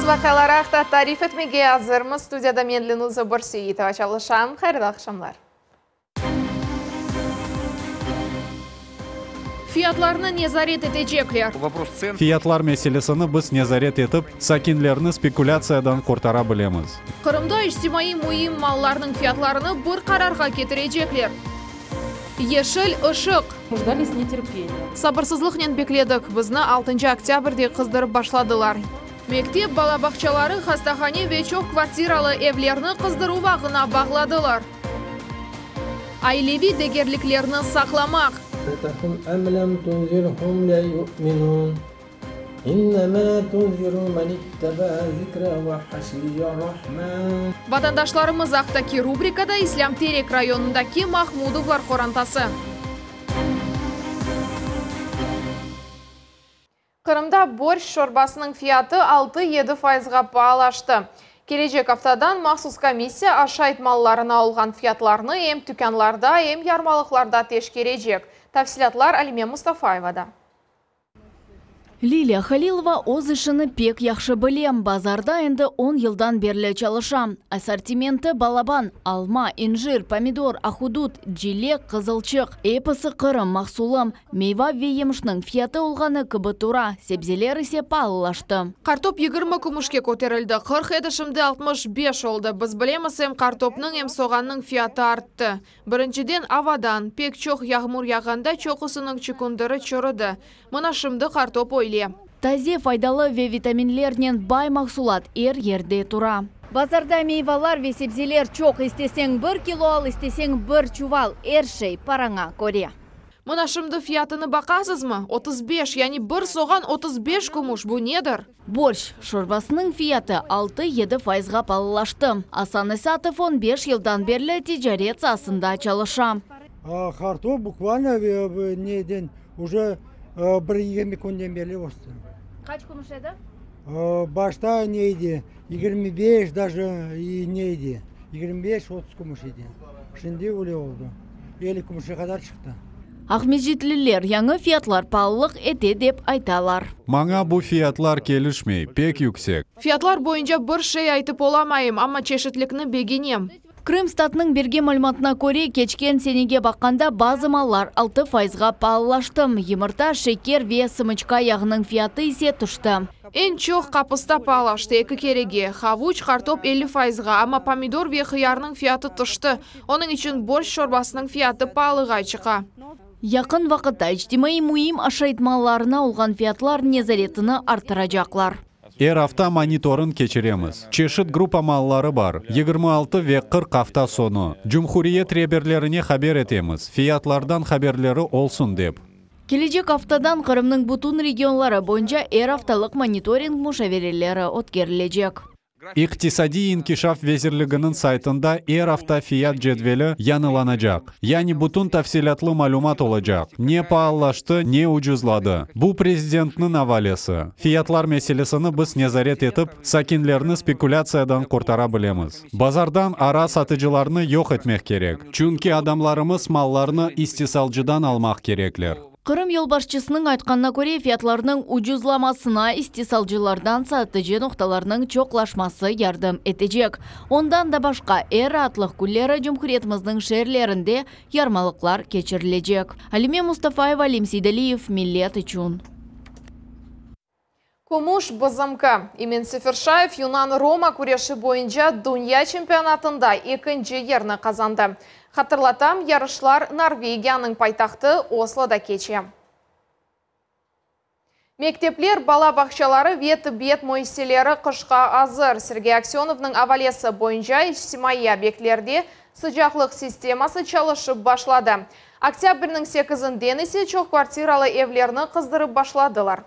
Esas vaqialar aqta tarif etmege azırmız. Studiyada men Lenuza Börseitova çalışam. Hayırlı aqşamlar. Fiyatlarnı nezaret etecekler. Fiyatlar meselesini biz nezaret etip, sakinlerni spekulâtsiyadan qurtara bilemiz. Qırımda içtimaiy müim mallarnıñ fiyatlarını bir qararğa ketirecekler. Yeşil ışıq. Sabırsızlıqnen bekledik, bizni altıncı oktâbrde qızdırıp başladılar. Mektep, bala bağçaları, hastahane ve çoq kvartiralı evlerni qızdıruv ağına bağladılar. Aileviy degerliklerni saqlamaq. Vatandaşlarımız aqtaki rubrikada İslâm Terek rayonındaki Mahmudovlar qorantası. Qırımda borşç şorbasınıñ fiyatı altı-yedi fayızğa paalaştı. Kelecek aftadan mahsus komissiya aşayt mallarına olğan fiyatlarnı em tükânlarda, em yarmalıqlarda teşkerecek. Tafsilâtlar Alime Mustafayevada. Liliya Halilova öz işini pek yahşı bile, bazarda endi on yıldan berli çalışa. Assortimenti balaban, alma, incir, pomidor, ahudut, cilek, qızılçıq, episi Qırım mahsulı. Meyva ve yemişniñ fiyatı olğanı kibi tura, sebzeler ise paalılaştı. Qartop 20 kümüşke köterildi, 40 edi, şimdi 65 oldı. Biz bilemiz, em qartopnıñ, em soğannıñ fiyatı arttı. Birinciden, avadan. Pek çoq yağmur yağğanda çoqusınıñ çükündiri çürüdi. Mına şimdi qartop öyle. Taze, faydalı ve vitaminlernen bay mahsulat er yerde tura. Bazarda meyvalar ve sebzeler çoq, isteseñ bir kilo al, isteseñ bir çuval, er şey paraña köre. Mına şimdi fiyatını baqasızmı? 35, yani bir soğan 35 kümüş, bu nedir? Borşç şorbasınıñ fiyatı altı-yedi fayızğa paalılaştı. Asan Esatov on beş yıldan berli ticaret saasında çalışa. Qartop bukvalno neden uje bir 20 künden berli östi. Qaç kümüş edi? Başta ne edi, 25 daje ne edi, 25-30 kümüş edi. Şimdi öyle oldı, 50 kümüşe qadar çıqtı. Aqmescitliler yañı fiyatlar paalılıq ete dep aytalar. Maña bu fiyatlar kelişmey, pek yüksek. Fiyatlar boyunca bir şey aytıp olamayım, amma çeşitlikni begenem. Krımstatnıñ bergen malümatına köre, keçken senege baqqanda bazı mallar 6 fayızğa paalılaştı, yımırta, şeker ve sımıçka yağınıñ fiyatı ise tüşti. Eñ çoq qapısta paalaştı, eki kerege. Havuç, qartop 50 fayızğa, amma pomidor ve hıyarnıñ fiyatı tüşti. Onıñ içün borşç şorbasınıñ fiyatı paalığa çıqa. Yaqın vaqıtta içtimaiy müim aşayt mallarına olğan fiyatlar nezaretini arttıracaqlar. Er afta monitoring keçiremiz. Çeşit gruppa malları bar, 26 ve 40 afta soñu. Cumhuriyet reberlerine haber etemiz, fiyatlardan haberleri olsun dep. Kelecek aftadan Qırımnıñ bütün regionları boyunca er aftalıq monitoring muşavereleri ötkerilecek. İqtisadiy inkişaf vezirliginiñ saytında er afta fiyat cedveli yañılanacaq. Yani bütün tafsilâtlı malümat olacaq. Ne paalılaştı, ne ucuzladı. Bu prezidentniñ avalesi. Fiyatlar meselesini biz nezaret etip, sakinlerni spekulâtsiyadan qurtara bilemiz. Bazardan ara satıcılarnı yoq etmek kerek. Çünki adamlarımız mallarnı istisalcıdan almaq kerekler. Qırım yolbaşçısınıñ aytqanına köre, fiyatlarnıñ ucuzlamasına istisalcılardan satıcı noqtalarnıñ çoqlaşması yardım etecek. Ondan da başqa, er raatlıq künleri cumhuriyetimizniñ şeerlerinde yarmalıqlar keçirilecek. Alime Mustafayeva, Alim Seydaliyev, Millet içün. Kümüş bizimki. Emin Seferşayev Yunan-Roma küreşi boyunca dünya çempionatında ekinci yerni qazandı. Hatırlatam, yarışlar Norvegiyanıñ paytahtı Osloda keçe. Mektepler, bala bağçaları ve tibbiyet müessiseleri qışqa azır. Sergey Aksenovnıñ avalesi boyunca içtimaiy obyektlerde sıcaqlıq sisteması çalışıp başladı. Oktâbrniñ 8-inden ise çoq kvartiralı evlerni qızdırıp başladılar.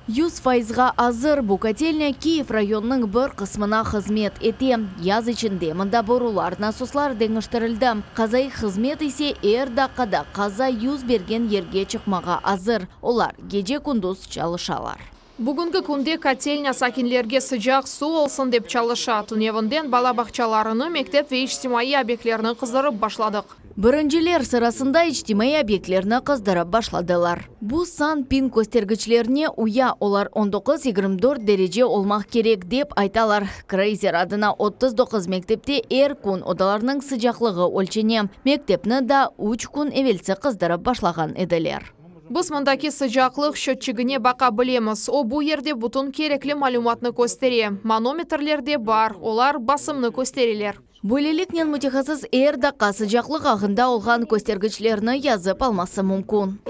100 fayızğa azır bu kotelnâ Kiyev rayonınıñ bir qısmına hızmet ete. Yaz içinde mında borular, nasoslar deñiştirildi. Qazaiy hızmet ise er daqqada qaza yüz bergen yerge çıqmağa azır. Olar gece-kündüz çalışalar. Bugünki künde kotelnâ sakinlerge sıcaq suv olsun dep çalışa. Tünevinden bala bağçalarını, mektep ve içtimaiy obyektlerni qızdırıp başladıq. Birinciler sırasında içtimaiy obyektlerni qızdırıp başladılar. Bu SanPin köstergiçlerine uya, olar on doquz, 24 derece olmaq kerek, dep aytalar. Kreyzer adına 39 mektepte er kün odalarnıñ sıcaqlığı ölçene. Mektepni daa üç kün evelsi qızdırıp başlağan ediler. Biz mındaki sıcaqlıq şötçigine baqa bilemiz. O, bu yerde bütün kerekli malümatnı köstere. Manometrler de bar, olar basımnı köstereler. Böyleliknen mütehassıs er daqqa sıcaqlıq aqqında olğan köstergiçlerni yazıp alması mümkün.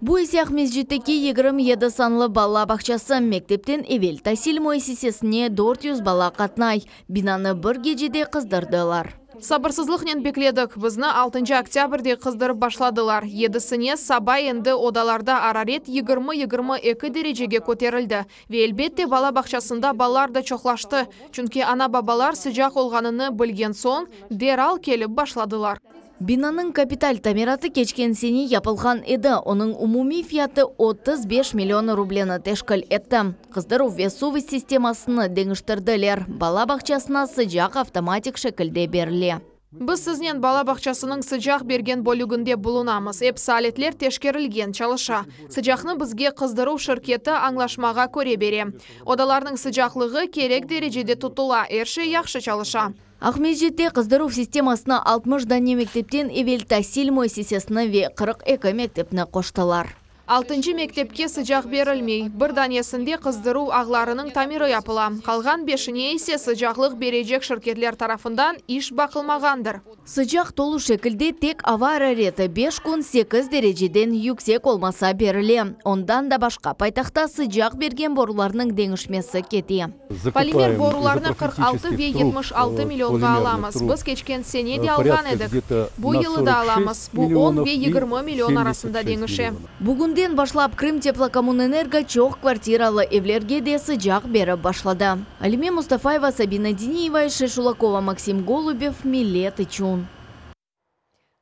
Bu ise Aqmescitteki 27 sanlı bala bağçası. Mektepten evel tasil müessisesine 400 bala qatnay. Binanı bir gecede qızdırdılar. Sabırsızlıqnen bekledik. Bizni altıncı oktâbrde qızdırıp başladılar. Yedisine saba endi odalarda araret 20-22 derecege köterildi. Ve, elbette, bala bağçasında balalar da çoqlaştı, çünki ana-babalar sıcaq olğanını bilgen soñ, deral kelip başladılar. Binanıñ kapital tamiratı keçken sene yapılğan edi. Onıñ umumiy fiyatı 35 million rubleni teşkil etti. Qızdıruv ve suv sistemasını deñiştirdiler. Bala bağçasına sıcaq avtomatik şekilde berile. Biz siznen bala bağçasınıñ sıcaq bergen bölüginde bulunamız. Episi aletler teşkerilgen, çalışa. Sıcaqnı bizge qızdıruv şirketi añlaşmağa köre bere. Odalarnıñ sıcaqlığı kerek derecede tutula, er şey yahşı çalışa. Aqmescitte qızdıruv sistemasına 60 dane mektepten evel tasil müessisesini ve 42 mektepni qoştılar. Altıncı mektepke sıcaq berilmey. Bir danesinde qızdıruv ağlarınıñ tamiri yapıla. Qalğan beşine ise sıcaqlıq berecek şirketler tarafından iş baqılmağandır. Sıcaq tolu şekilde tek ava arareti beş kün sekiz dereceden yüksek olmasa berile. Ondan da başqa, paytahtta sıcaq bergen borularnıñ deñişmesi kete. Polimer borularnı 46 ve 76 millionğa alamız. Biz keçken sene de alğan edik. Bu yılı da alamız. Bu on ve 20 million arasında deñişe. Bugünden başlap Krımteplokommunenergo çoq kvartiralı evlerge de sıcaq berip başladı. Alime Mustafayeva, Sabina Diniyeva, Ayşe Şulakova, Maksim Golubev, Millet içün.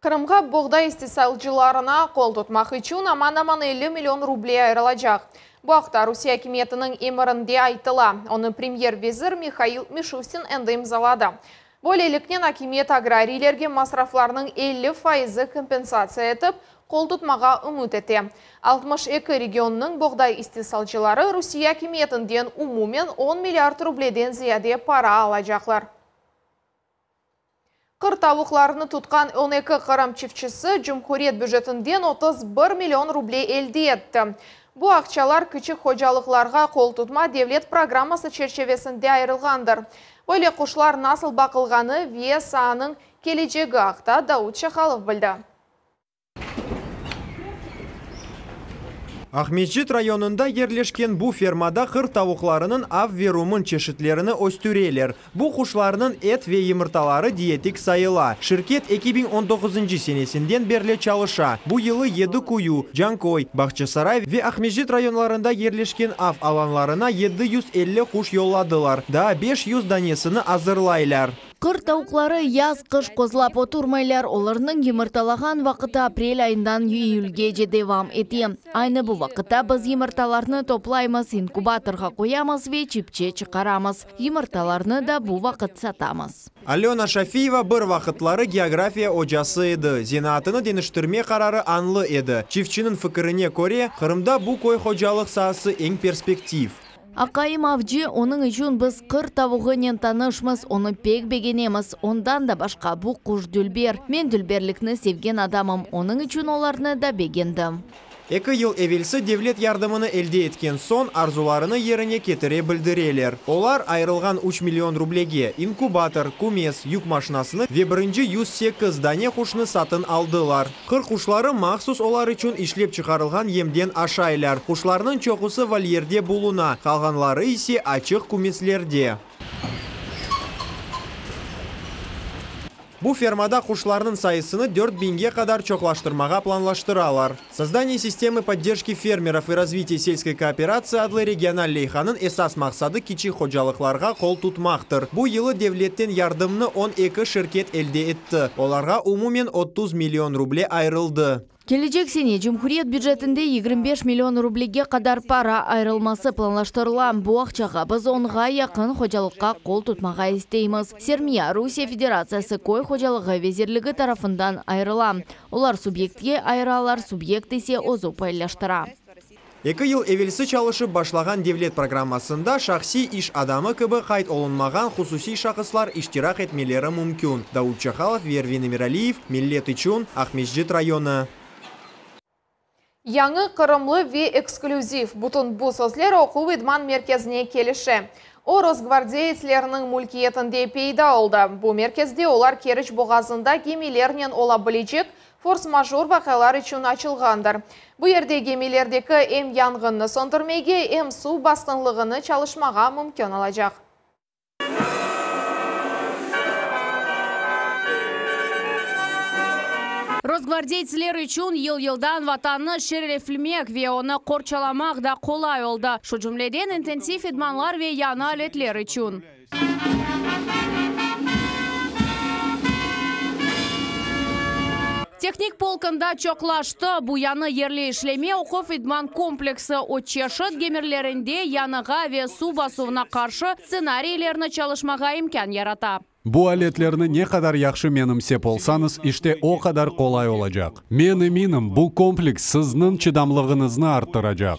Qırımğa boğday istisalcılarına qol tutmaq içün aman-aman 50 million ruble ayırılacaq. Bu aqta Rusiye akimiyetiniñ emirinde aytıla. Onı premyer-vezir Mihail Mişustin endi imzaladı. Böyleliknen akimiyet agrariylerge masraflarnıñ 50 faizi kompensatsiya etip, qol tutmağa ümüt ete. 62 regionnıñ boğday istisalcıları Rusiye akimiyetinden umumen 10 milliard rubleden ziyade para alacaqlar. Qır tavuqlarını tutqan 12 Qırım çiftçisi cumhuriyet bücetinden 31 million ruble elde etti. Bu aqçalar kiçik hocalıqlarğa qol tutma devlet programması çerçevesinde ayırılğandır. Böyle quşlar nasıl baqılğanı ve saanıñ kelecegi aqta Davut Şahalov bildi. Aqmescit rayonında yerleşken bu fermada qır tavuqlarınıñ av ve rumın çeşitlerini östüreler. Bu quşlarnıñ et ve yımırtaları diyetik sayıla. Şirket 2019 senesinden berli çalışa. Bu yılı Yedi Quyu, Canköy, Bağçasaray ve Aqmescit rayonlarında yerleşken av alanlarına 750 quş yolladılar. Daa 500 danesini azırlaylar. Qır tavuqları yaz-qış qozlap oturmaylar. Olarnıñ yımırtalağan vaqıtı aprel ayından iyülgece devam ete. Aynı bu vaqıtta biz yımırtalarnı toplaymız, inkubatorğa qoyamız ve çipçe çıqaramız. Yımırtalarnı da bu vaqıt satamız. Alena Şafiyeva bir vaqıtları geografiya ocası edi. Zenaatını deñiştirme qararı añlı edi. Çiftçiniñ fikirine köre, Qırımda bu köy hocalıq saası eñ perspektiv. Aqayım avcı, onıñ içün biz qır tavuğınen tanışmız, onı pek begenemiz. Ondan da başqa, bu quş dülber. Men dülberlikni sevgen adamım, onıñ içün olarnı da begendim. Eki yıl evelsi devlet yardımını elde etken soñ arzularını yerine ketire bildireler. Olar ayırılğan 3 million rublege inkubator, kümes, yük maşinasını ve birinci 108 dane quşnı satın aldılar. Qır quşları mahsus olar içün işlep çıqarılğan yemden aşaylar. Quşlarnıñ çoqusı volyerde buluna, qalğanları ise açıq kümeslerde. Bu fermada quşlarnıñ sayısını 4000ge qadar çoqlaştırmağa planlaştıralar. Создание системы поддержки фермеров и развитие сельской кооперации adlı regional leyhanıñ esas maqsadı kiçik hocalıqlarğa qol tutmaqtır. Bu yılı devletten yardımnı 12 şirket elde etti. Olarğa umumen 30 million ruble ayırıldı. Kelecek sene cumhuriyet bücetinde 25 million rublege qadar para ayırılması planlaştırıla. Bu aqçağa biz onğa yaqın hocalıqqa qol tutmağa isteymiz. Sermiya Rusiye Federatsiyası Köy hocalığı vezirligi tarafından ayırıla. Olar subyektke ayıralar, subyekt ise özü paylaştıra. Eki yıl evelsi çalışıp başlağan devlet programmasında şahsiy iş adamı kibi qayd olunmağan hususiy şahıslar iştirak etmeleri mümkün. Davut Çahalov ve Ervin Emiraliyev, Millet içün, Aqmescit rayonı. Yañı, qırımlı ve eksklüziv, bütün bu sözler oquv-idman merkezine kelişe. O, rosgvardeyetslerniñ mülkiyetinde peyda oldı. Bu merkezde olar Keriç boğazında gemilernen ola bilecek fors-major vaqialar içün açılğandır. Bu yerde gemilerdeki em yanğınnı söndürmege, em suv basqınlığını çalışmağa mümkün olacaq. Rosgvardeytsler içün yıl-yıldan Vatannı şereflmek ve onı qorçalamaq da qolay oldı, şu cümleden intensiv idmanlar ve yañı aletler içün. Tehnik polkında çoqlaştı. Bu yañı yerli işleme oquv-idman kompleksi, o çeşit gemirlerinde yanığa ve suv basuvına qarşı stsenariylerni çalışmağa imkân yarata. Bu aletlerni ne qadar yahşı menimsep olsañız, işte o qadar qolay olacaq. Men eminim, bu kompleks sizniñ çıdamlığıñıznı arttıracaq.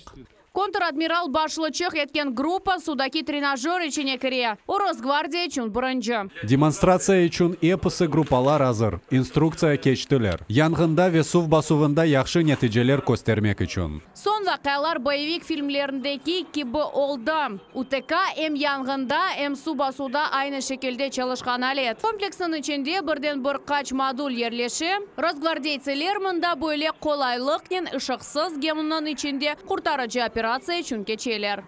Kontr-admiral başlıçıq etken gruppa suvdaki trenajör içine kire. O, Rosgvardiya içün birinci. Demonstratsiya içün episi gruppalar azır, instruktsiya keçtiler. Yanğında ve suv basuvında yahşı neticeler köstermek içün. Soñ vaqialar boyevik filmlerindeki kibi oldı. UTK em yanğında, em suv basuvda aynı şekilde çalışqan alet. Kompleksniñ içinde birden bir qaç modul yerleşe. Rosgvardeytsiler mında böyle qolaylıqnen ışıqsız geminiñ içinde qurtarıcı operatsiya içün keçeler.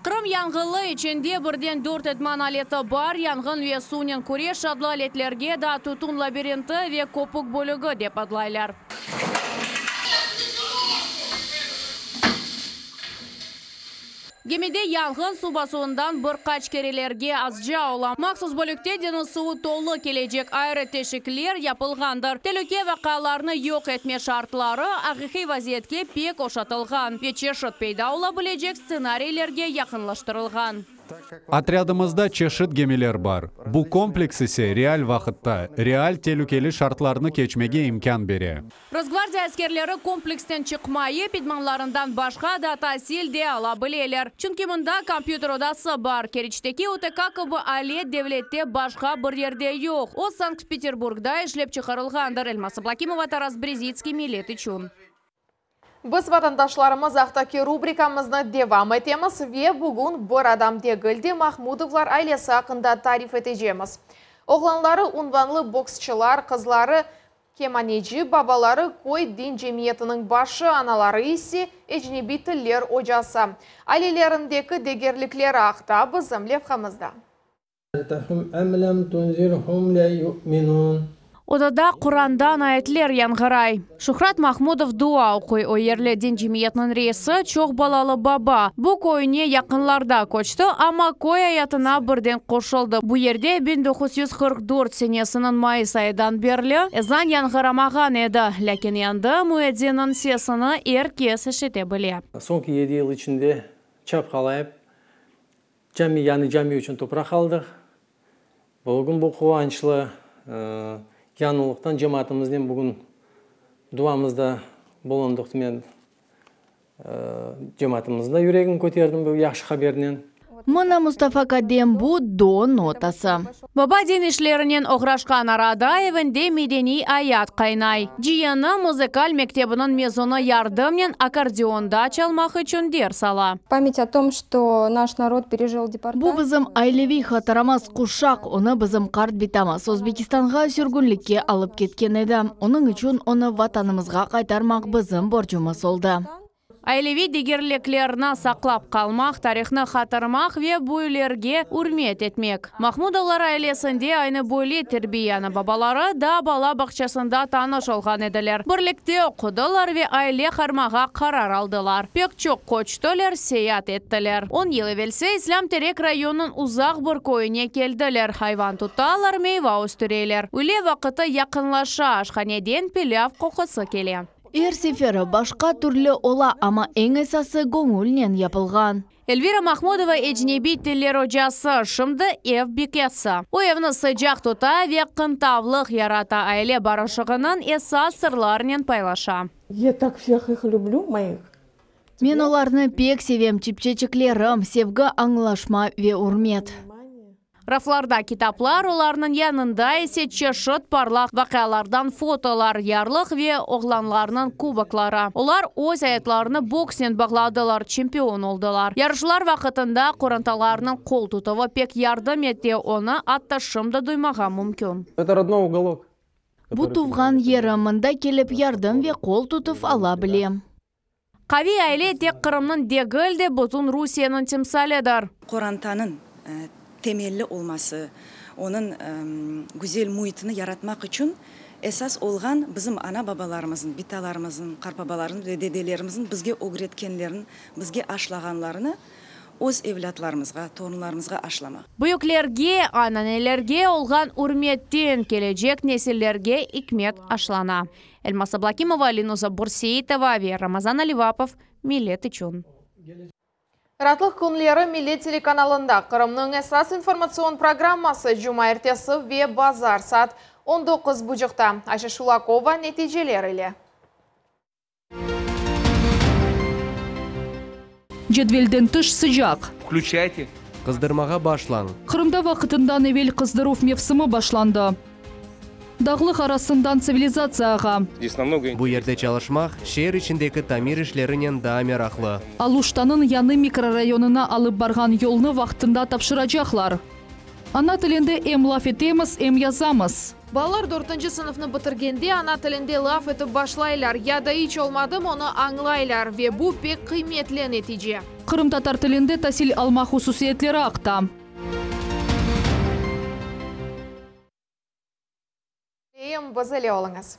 Qırım yanğılı içinde birden dört idman aleti bar, yanğın ve suvnen küreş adlı aletlerge daa tütün labirinti ve köpük bölügi dep adlaylar. Gemide yanğın suv basuvından bir qaç kerelerge azca ola. Mahsus bölükte deñiz suvu tolu kelecek ayrı teşikler yapılğandır. Telüke vaqialarnı yoq etme şartları aqiqiy vaziyetke pek oşatılğan ve çeşit peyda ola bilecek stsenariylerge yaqınlaştırılğan. Otrâdımızda çeşit gemiler bar. Bu kompleks ise real vaqıtta, real telükeli şartlarnı keçmege imkân bere. Rosgvardiya askerleri kompleksten çıqmayıp, idmanlarından başqa da tasil de ala bileler. Çünki mında kompyuter odası bar. Keriçteki UTK kibi alet devlette başqa bir yerde yoq. O, Sankt-Peterburgda işlep çıqarılğandır. Elmaz Ablâkimova, Taras Brezitskiy, Millet içün. Biz vatandaşlarımız aqtaki rubrikamıznı devam etemiz ve bugün bir adam degil de Mahmudovlar ailesi aqqında tarif etecemiz. Oğlanları unvanlı boksçılar, qızları kemaneci, babaları köy din cemiyetiniñ başı, anaları ise ecnebiy tiller ocası. Ailelerindeki degerlikleri aqta bizim levhamızda. Odada Qurandan ayetler yañğıray. Şuhrat Mahmudov dua oquy, o yerli din cemiyetiniñ reisi, çoq balalı baba. Bu köyüne yaqınlarda köçti, amma köy ayatına birden qoşuldı. Bu yerde 1944 senesiniñ mayıs ayıdan berli ezan yañğıramağan edi, lâkin endi müedzinniñ sesini er kes eşite bile. Soñki yedi yıl içinde çapqalayıp, Cami, yañı cami içün topraq aldıq. Bugün bu quvançlı yañılıqtan cemaatımıznen bugün duamızda bulundıq. Men cemaatımıznıñ da yüregini köterdim bu yahşı habernen. Mına Mustafa Kadem bu do notası. Baba din işlerinen oğraşqan arada evinde medeniy ayat qaynay. Ciyeni muzıkal mektebiniñ mezunı yardımnen akkordeonda çalmaq içün ders ala. Pamять o tom, çto naş narod perejil deportatsiyu. Bu bizim aileviy hatıramız, quşaq, onı bizim qart bitamız Özbekistanğa sürgünlikke alıp ketken edi. Onıñ içün onı Vatanımızğa qaytarmaq bizim borcumız oldı. Aileviy degerliklerni saqlap qalmaq, tarihnı hatırmaq ve büyülerge ürmet etmek. Mahmudovlar ailesinde aynı böyle terbiye, ana-babaları da bala bağçasında tanış olğan ediler. Birlikte oqudılar ve aile qurmağa qarar aldılar. Pek çoq köçtiler, seyaat ettiler. On yıl evelsi İslâm Terek rayonınıñ uzaq bir köyüne keldiler. Hayvan tutalar, meyva östüreler. Üyle vaqıtı yaqınlaşa, aşhaneden pilâv qoqusı kele. Er seferi başqa türlü ola, amma eñ esası göñülnen yapılğan. Elvira Mahmudova ecnebiy tiller ocası, şimdi ev bikesi. O, evni sıcaq tuta ve qıntavlıq yarata, aile barışığınıñ esas sırlarınen paylaşa. Ya tak vseh ih lüblü, moih. Men olarnı pek sevem, çipçeçiklerim, sevgi, añlaşma ve ürmet. Raflarda kitaplar, olarnıñ yanında ise çeşit parlaq vaqialardan fotolar, yarlıq ve oğlanlarnıñ kubokları. Olar öz ayatlarını boksnen bağladılar, çempion oldılar. Yarışlar vaqıtında qorantalarınıñ qol tutuvı pek yardım ete, onı atta şimdi duymağa mümkün. Eto rodnoy ugolok. Bu tuvğan yerim, mında kelip yardım ve qol tutuv ala bilem. Qaviy aile tek Qırımnıñ degil de, bütün Rusiyeniñ timsalidir. Qorantanıñ temelli olması, onıñ güzel müitini yaratmaq içün esas olğan bizim ana-babalarımıznıñ, bitalarımıznıñ, qartbabalarımıznıñ ve dedelerimizniñ bizge ögretkenlerini, bizge aşlağanlarını öz evlâtlarımızğa, torunlarımızğa aşlamaq. Büyüklerge, ananelerge olğan ürmetten kelecek nesillerge ikmet aşlana. Elmaz Ablâkimova, Lenuza Bürseitova ve Ramazan Alivapov, Millet içün. Raatlıq künleri Millet telekanalında Qırımnıñ esas informatsion programması cumaertesi ve bazar saat on doquz buçuqta. Ayşe Şulakova neticeler ile. Cedvelden tış sıcaq. Vklüçayte. Qızdırmağa başlañ. Qırımda vaqıtından evel qızdıruv mevsimi başlandı. Dağlıq arasından tsivilizatsiyağa. Bu yerde çalışmaq, şeer içindeki tamir işlerinen daa meraqlı. Aluştanıñ yañı mikrorayonına alıp barğan yolnı vaqtında tapşıracaqlar. Ana tilinde em laf etemiz, em yazamız. Balalar dörtünci sınıfnı bitirgende ana tilinde laf etip başlaylar, ya da iç olmadım onı añlaylar, ve bu pek qıymetli netice. Qırımtatar tilinde tasil alma hususiyetleri aqta. Deyim, biz ile oluñız.